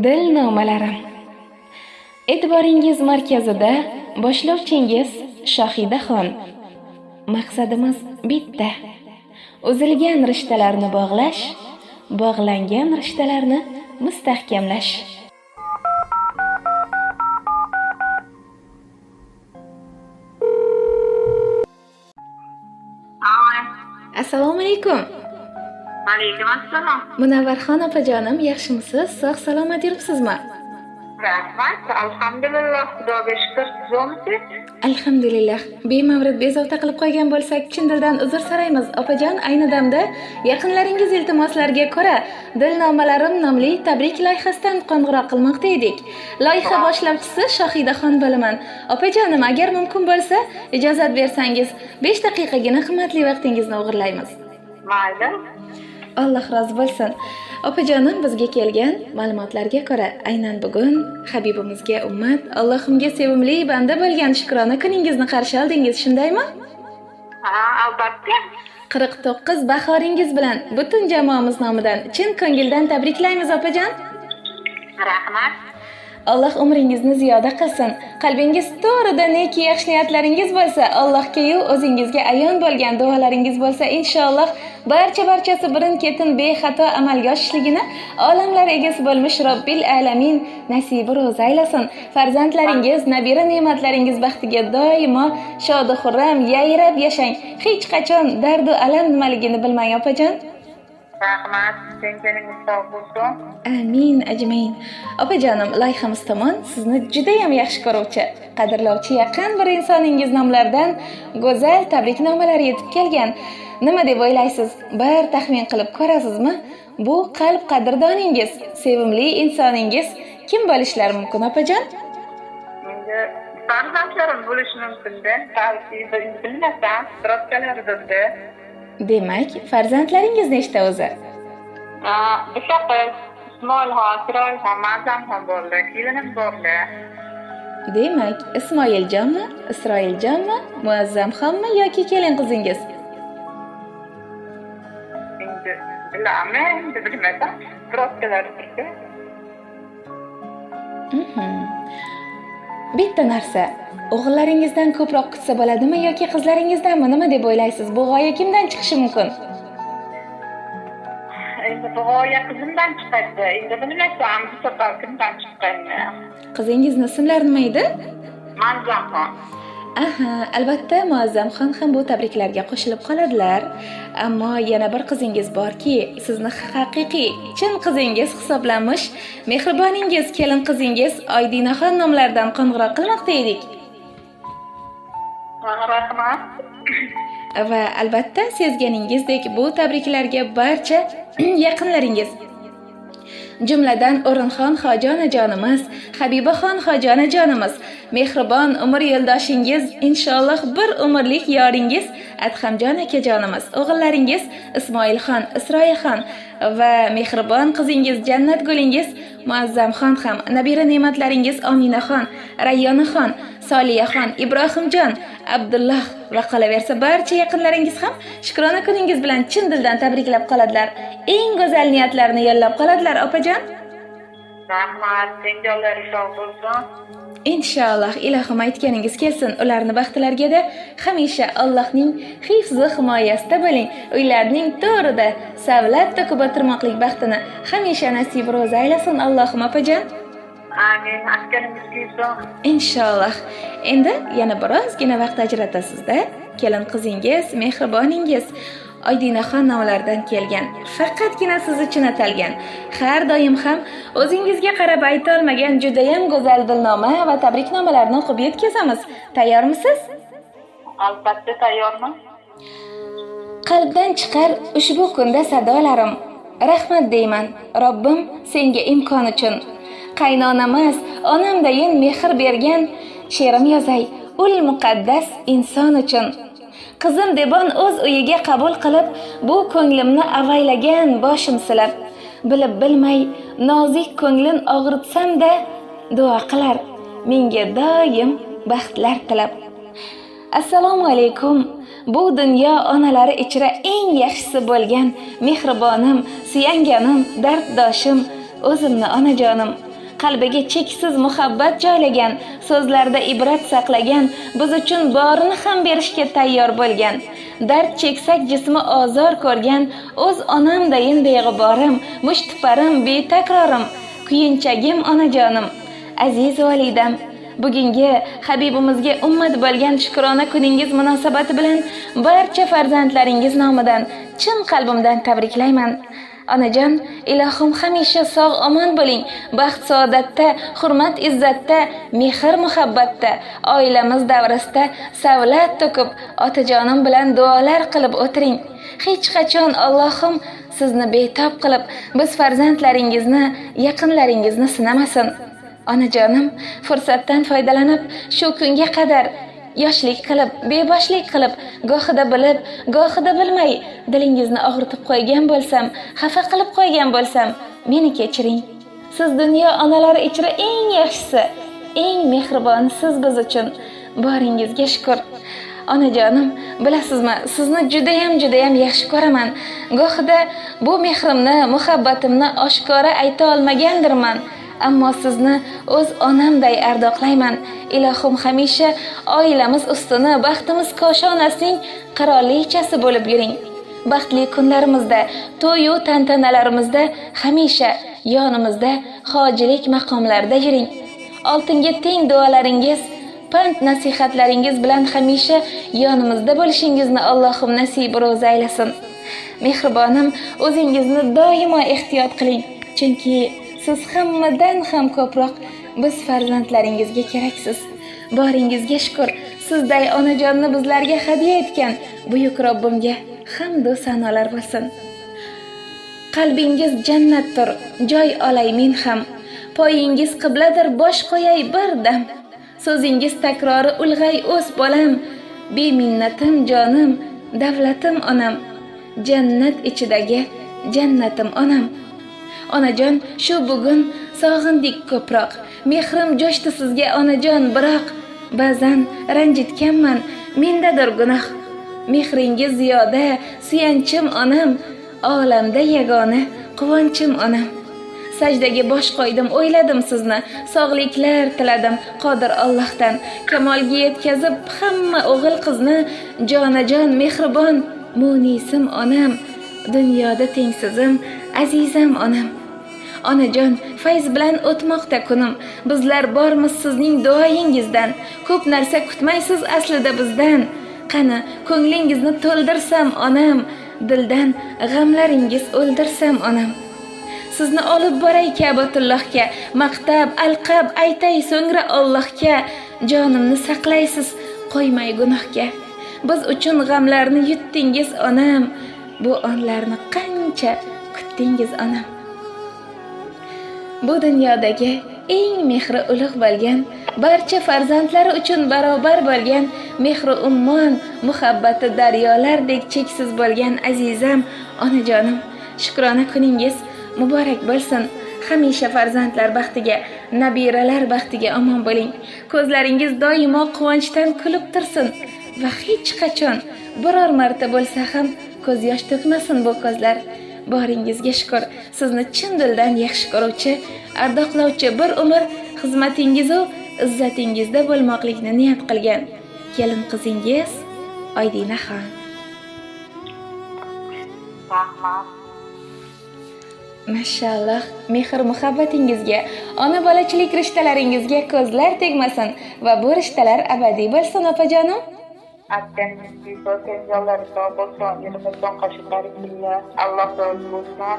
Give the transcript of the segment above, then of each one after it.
Dilnomalarim. E'tiboringiz markazida boshlovchingiz Shohidaxon. Maqsadimiz bitta. Uzilgan rishtalarni bog'lash, bog'langan rishtalarni mustahkamlash. Assalomu alaykum. Alaykum assalom. Munavvarxon opajonim, yaxshimisiz? Sog' salomat yuribsizmi? Rahmat, alhamdulillah, Xudoga shukr. Zo'rmisiz? Alhamdulillah. Bemavrid bezovta qilib qo'ygan bo'lsak, chin dildan uzr so'raymiz. Opajon, ayni damda yaqinlaringiz iltimoslariga ko'ra Dilnomalarim nomli tabrik loyihasidan qo'ng'iroq qilmoqda edik. Loyiha boshlovchisi Shohidaxon bo'laman. Opajonim, agar mumkin bo'lsa, ijozat bersangiz, 5 daqiqagina qimmatli vaqtingizni o'g'irlaymiz. Mayli. Alloh rozi bo'lsin. Opajonim, bizga kelgan ma'lumotlarga ko'ra, aynan bugun Habibimizga ummat, Allohimga sevimli banda bo'lgan shukrona kuningizni qarshi oldingiz, shundaymi? Ha, albatta. 49 bahoringiz bilan butun jamoamiz nomidan chin ko'ngildan tabriklaymiz, opajon. Rahmat. Alloh umringizni ziyoda qilsin. Qalbingiz to'g'rida neki yaxshi niyatlaringiz bo'lsa, Allohga-yu o'zingizga ayon bo'lgan duolaringiz bo'lsa, inshaalloh barchasi birin-ketin bexato amalga oshishligini olamlar egasi bo'lmish Robbil alamin nasibi ro'za aylasin. Farzandlaringiz, nabira ne'matlaringiz baxtiga doimo shod xurram yayrab yashang. Hech qachon dardu alam nimaligini bilmang, opajon. Rahmat, senganingiz sog' bo'lsin. Amin, ajmain. Opajonim, loyihamiz tomon sizni juda ham yaxshi ko'ruvchi, qadrlovchi yaqin bir insoningiz nomlaridan go'zal tabriknomalar yetib kelgan. Nima deb o'ylaysiz? Bir taxmin qilib ko'rasizmi? Bu qalb qadrdoningiz, sevimli insoningiz kim bo'lishlari mumkin, opajon? Endi farzandlarim bo'lishi mumkin-da. Balki bilmasam, birodalarimda. Demak, farzandlaringiz nechta o'zi? Bitta qiz, Ismoilxon, Isroilxon, Ma'zamxon borlar, kelinim borlar. Demak, Ismoiljonmi, Isroiljonmi, Muazzamxonmi yoki kelin qizingiz? Endi bilaman, endi bilmasam, birodalarimda. Bitta narsa, o'g'illaringizdan ko'proq kutsa bo'ladimi yoki qizlaringizdanmi? Nima deb o'ylaysiz? Bu g'oya kimdan chiqishi mumkin? Endi bu g'oya qizimdan chiqadi. Endi bilmasam, bu safar kimdan chiqqanini. Qizingizni ismlari nima edi? Muazzamxon. Aha, albatta Muazzamxon ham bu tabriklarga qo'shilib qoladilar. Ammo yana bir qizingiz borki, sizni haqiqiy chin qizingiz hisoblanmish mehriboningiz, kelin qizingiz Oydinaxon nomlaridan qo'ng'iroq qilmoqda edik. Rahmat. Va albatta sezganingizdek bu tabriklarga barcha yaqinlaringiz, jumladan O'rinxon Hojonajonimiz, Habibaxon Hojonajonimiz, mehribon umr yo'ldoshingiz, inshaalloh bir umrlik yoringiz Adhamjon akajonimiz, o'g'illaringiz Ismoilxon, Isroilxon va mehribon qizingiz Jannat gulingiz Muazzamxon ham, nabira ne'matlaringiz Ominaxon, Rayyonaxon, Soliyaxon, Ibrohimjon, Abdulloh va qolaversa barcha yaqinlaringiz ham shukrona kuningiz bilan chin dildan tabriklab qoladilar. Eng go'zal niyatlarni yo'llab qoladilar, opajon. Rahmat, senjonlari sog' bo'lsin. Inshaalloh, ilohim aytganingiz kelsin. Ularni baxtlariga hamisha Allohning hifzi himoyasida bo'ling. Uylarning to'rida savlat to'kib o'tirmoqlik baxtini hamisha nasib ro'za aylasin Allohim, opajon. Amin, askarimiz kuysin. Inshaalloh. Endi yana birozgina vaqt ajratasizda, kelin qizingiz, mehriboningiz Oydinaxon nomlaridan kelgan, faqatgina siz uchun atalgan, har doim ham o'zingizga qarab ayta olmagan judayam go'zal dilnoma va tabriknomalarni o'qib yetkazamiz. Tayyormisiz? Albatta tayyorman. Qalbdan chiqar ushbu kunda sadolarim. Rahmat deyman, Robbim senga imkon uchun. Qaynonamas, onamdayin mehr bergan she'rim yozay ul muqaddas inson uchun. Qizim debon o'z uyiga qabul qilib, bu ko'nglimni avaylagan boshim silab, bilib bilmay nozik ko'nglin og'ritsam-da, duo qilar menga doim baxtlar tilab. Assalomu alaykum. Bu dunyo onalari ichra eng yaxshisi bo'lgan mehribonim, suyanganim, darddoshim, o'zimni onajonim. qalbiga cheksiz muhabbat joylagan, so'zlarda ibrat saqlagan, biz uchun borini ham berishga tayyor bo'lgan, dard cheksak jismi ozor ko'rgan, o'z onamdayin beg'uborim, mushtiparim, betakrorim, kuyinchagim onajonim, aziz volidam, bugungi habibimizga ummat bo'lgan shukrona kuningiz munosabati bilan barcha farzandlaringiz nomidan chin qalbimdan tabriklayman. Onajon, ilohim hamisha sog' omon bo'ling, baxt saodatda, hurmat izzatda, mehr muhabbatda, oilamiz davrasida savlat to'kib, otajonim bilan duolar qilib o'tiring. Hech qachon Allohim sizni betob qilib, biz farzandlaringizni, yaqinlaringizni sinamasin. Onajonim, fursatdan foydalanib, shu kunga qadar yoshlik qilib, beboshlik qilib, gohida bilib, gohida bilmay dilingizni og'ritib qo'ygan bo'lsam, xafa qilib qo'ygan bo'lsam, meni kechiring. Siz dunyo onalari ichra eng yaxshisi, eng mehribonisiz biz uchun. Boringizga shukr. Onajonim, bilasizmi, sizni judayam judayam yaxshi ko'raman. Gohida bu mehrimni, muhabbatimni oshkora ayta olmagandirman. Ammo sizni o'z onamday ardoqlayman. Ilohim hamisha oilamiz ustuni, baxtimiz koshonasining qirolichasi bo'lib yuring. Baxtli kunlarimizda, to'y-u tantanalarimizda hamisha yonimizda hojilik maqomlarida yuring. Oltinga teng duolaringiz, pand nasihatlaringiz bilan hamisha yonimizda bo'lishingizni Allohim nasib ro'za aylasin. Mehribonim, o'zingizni doimo ehtiyot qiling, chunki siz hammadan ham ko'proq biz farzandlaringizga keraksiz. Boringizga shukr, sizday onajonni bizlarga hadya etgan buyuk Robbimga hamd va sanolar bo'lsin. Qalbingiz jannatdir, joy olay men ham. Poyingiz qibladir, bosh qo'yay bir dam. So'zingiz takrori ulg'ay o'z bolam. Beminnatim jonim, davlatim onam. Jannat ichidagi jannatim onam. Onajon, shu bugun sog'indik ko'proq. Mehrim jo'shdi sizga onajon, biroq ba'zan ranjitganman, mendadir gunoh. Mehringiz ziyoda, suyanchim onam, olamda yagona quvonchim onam. Sajdaga bosh qo'ydim, o'yladim sizni, sog'liklar tiladim Qodir Allohdan. Kamolga yetkazib hamma o'g'il qizni, jonajon mehribon munisim onam, dunyoda tengsizim, azizam onam. Onajon, fayz bilan o'tmoqda kunim. Bizlar bormiz sizning duoyingizdan. Ko'p narsa kutmaysiz aslida bizdan. Qani, ko'nglingizni to'ldirsam onam, dildan g'amlaringiz o'ldirsam onam. Sizni olib boray Ka'batullohga, maqtab, alqab aytay so'ngra Allohga. Jonimni saqlaysiz, qo'ymay gunohga. Biz uchun g'amlarni yutdingiz onam. Bu onlarni qancha kutdingiz onam. Bu dunyodagi eng mehri ulug' bo'lgan, barcha farzandlari uchun barobar bo'lgan, mehri ummon, muhabbati daryolardek cheksiz bo'lgan azizam onajonim, shukrona kuningiz muborak bo'lsin. Hamisha farzandlar baxtiga, nabiralar baxtiga omon bo'ling. Ko'zlaringiz doimo quvonchdan kulib tursin va hech qachon biror marta bo'lsa ham ko'z yosh to'kmasin bu ko'zlar. Boringizga shukr, sizni chin dildan yaxshi ko'ruvchi, ardoqlovchi, bir umr xizmatingiz-u izzatingizda bo'lmoqlikni niyat qilgan kelin qizingiz Oydinaxon. Rahmat. Mashalloh, mehr muhabbatingizga, ona bolachilik rishtalaringizga ko'zlar tegmasin va bu rishtalar abadiy bo'lsin opajonim. Aytganingiz bo'lsin, sog' bo'lsin, yerimizdan qo'shiqlari Alloh rozi bo'lsin.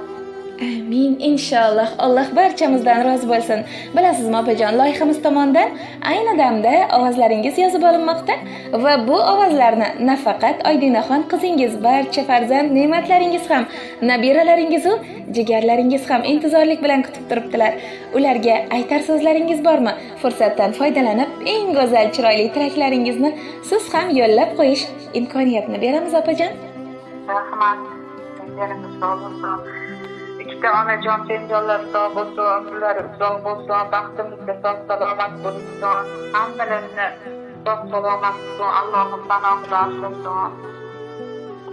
Amin, inshaalloh. Alloh barchamizdan rozi bo'lsin. Bilasizmi, opajon, loyihamiz tomonidan ayni damda ovozlaringiz yozib olinmoqda va bu ovozlarni nafaqat Oydinaxon qizingiz, barcha farzand ne'matlaringiz ham, nabiralaringiz u jigarlaringiz ham intizorlik bilan kutib turibdilar. Ularga aytar so'zlaringiz bormi? Fursatdan foydalanib, eng go'zal, chiroyli tilaklaringizni siz ham yo'llab qo'yish imkoniyatini beramiz, opajon. Rahmat. Senlarimiz sog' bo'lsin. Ikkita onajon tenjonlar sog' bo'lsin, umrlari uzoq bo'lsin, baxtimizda sog' salomat bo'lsin. Hammalarini sog' salomat qilsin, Allohim panohida asrasin.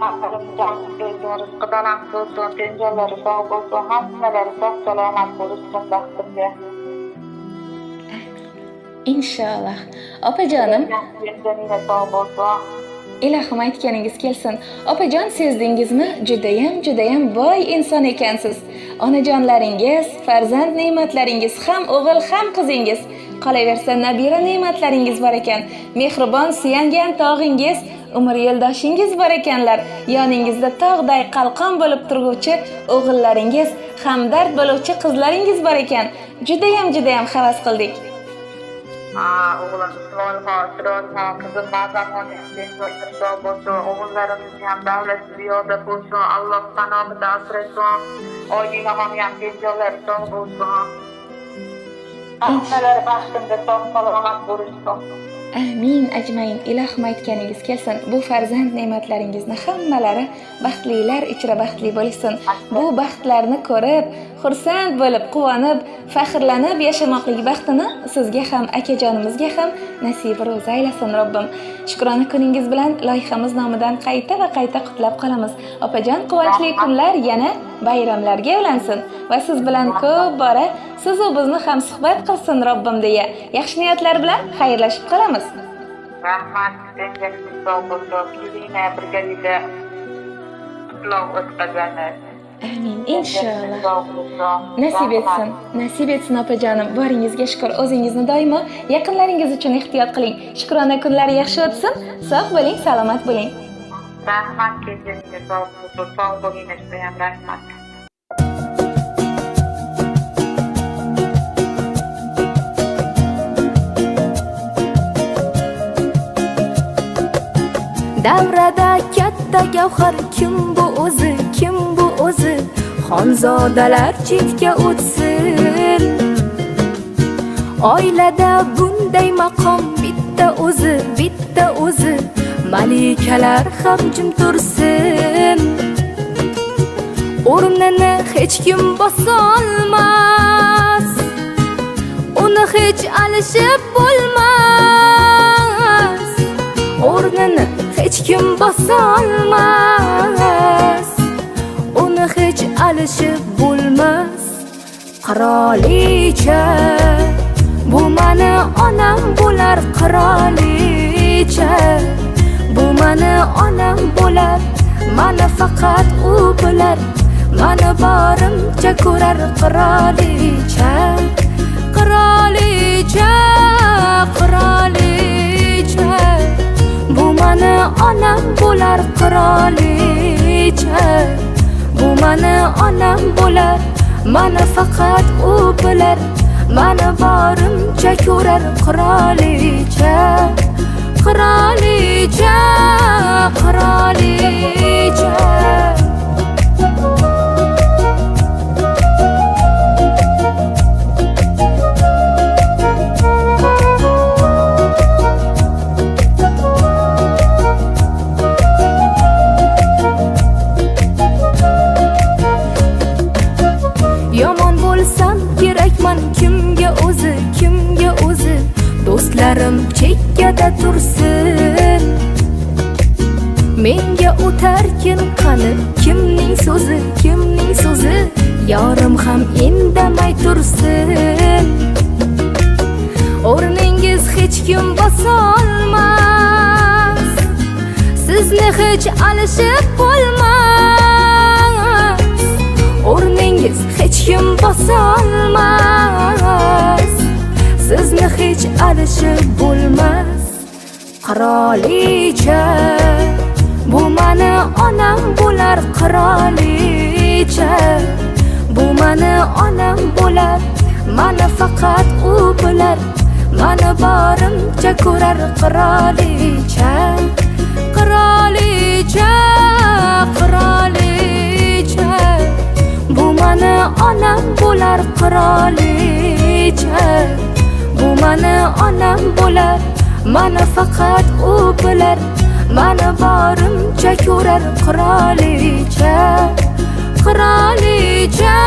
Hammalarini rizqi baland bo'lsin, tenjonlari sog' bo'lsin, hammalari sog' salomat bo'lsin baxtimga. Inshaalloh. Opajonim, sog' bo'lsin. Ilohim aytganingiz kelsin. Opajon, sezdingizmi? Judayam, judayam boy inson ekansiz. Onajonlaringiz, farzand ne'matlaringiz, ham o'g'il ham qizingiz, qolaversa nabira ne'matlaringiz bor ekan. Mehribon suyangan tog'ingiz, umr yo'ldoshingiz bor ekanlar. Yoningizda tog'day qalqon bo'lib turguvchi o'g'illaringiz, hamdard bo'luvchi qizlaringiz bor ekan. Judayam, judayam havas qildik. O'g'lim Ismoilxon, Isroilxon, qizim Ma'zamxon sog' bo'lsin, o'g'illarimizni ham davlati ziyoda bo'lsin, Alloh panohida asrasin, Oydinaxon ham tenjonlari sog' bo'lsin. Hammalari baxtimda sog' salomat bo'lishsin. Amin ajmain. Ilohim aytganingiz kelsin. Bu farzand ne'matlaringizni hammalari baxtlilar ichra baxtli bo'lishsin. Bu baxtlarni ko'rib, xursand bo'lib, quvonib, faxrlanib yashamoqlik baxtini sizga ham, akajonimizga ham nasib ro'za aylasin Robbim. Shukrona kuningiz bilan loyihamiz nomidan qayta va qayta qutlab qolamiz. Opajon, quvonchli kunlar yana bayramlarga ulansin va siz bilan ko'p bora siz u bizni ham suhbat qilsin Robbim deya yaxshi niyatlar bilan xayrlashib qolamiz. Rahmat, senga sog' bo'lsin. Kelinglar birgalikda qutlov o'tkazamiz. Amin inshaalloh. Nasib etsin, nasib etsin opajonim. Boringizga shukr. O'zingizni doimo yaqinlaringiz uchun ehtiyot qiling. Shukrona kunlari yaxshi o'tsin. Sog' bo'ling, salomat bo'ling. Rahmat, kelganingiz sog' bo'lsin. Sog' bo'ling, ham rahmat. Davrada katta gavhar kim bu o'zi, kim bu o'zi? Xonzodalar chetga o'tsin. Oilada bunday maqom bitta o'zi, bitta o'zi. Malikalar ham jim tursin. O'rnini hech kim bosolmas, uni hech alishib bo'lmas. O'rnini hech kim bosolmas, uni hech alishib bo'lmas. Qirolicha, bu mani onam bo'lar. Qirolicha, bu mani onam bo'lar. Mani faqat u bilar, mani borimcha ko'rar. Qirolicha, qirolicha, qirolicha, bu mani onam bo'lar. Qirolicha, bu mani onam bo'lar. Mani faqat u bilar, mani borimcha ko'rar. Qirolicha, qirolicha, qirolicha. Yomon bo'lsam kerakman kimga o'zi, kimga o'zi? Do'stlarim chekkada tursin. Menga o'tarkin qani kimning so'zi, kimning so'zi? Yorim ham indamay tursin. O'rningiz hech kim bosolmas, sizni hech alishib bo'lmas. O'rningiz hech kim bosolmas, sizni hech alishib bo'lmas. Qirolicha, bu mani onam bo'lar. Qirolicha, bu mani onam bo'lar. Mani faqat u bilar, mani borimcha ko'rar. Qirolicha, qirolicha, qirolicha, bu mani onam bo'lar. Qirolicha, bu mani onam bo'lar. Mani faqat u bilar, mani borimcha ko'rar. Qirolicha, qirolicha,